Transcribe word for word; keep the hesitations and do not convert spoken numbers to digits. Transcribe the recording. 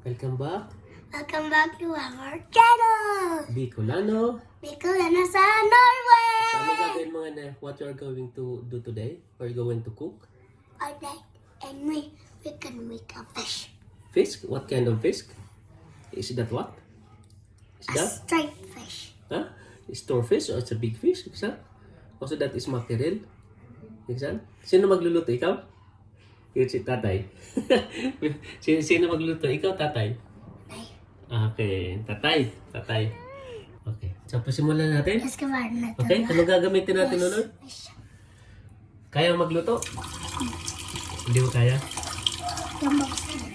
Welcome back, Welcome back to our channel! Bicolano. Bicolano sa Norway! So, ano gagawin mo ngayon? What you are going to do today? We're going to cook Alright, and we, we can make a fish. Fish? What kind of fish? Is that what? Is A that? Striped fish. Huh? Is store fish or it's a big fish? Iksan? Also, that is mackerel. Iksan? Sino magluluto? Ikaw? Yun si tatay. sino, sino magluluto? Ikaw, tatay? Ay, Okay, tatay. Tatay. Okay. So, pasimulan natin. Yes, kawan na Okay, ano gagamitin natin, Nonoy? Fish. Kaya magluto? Hindi mo kaya? Yung box.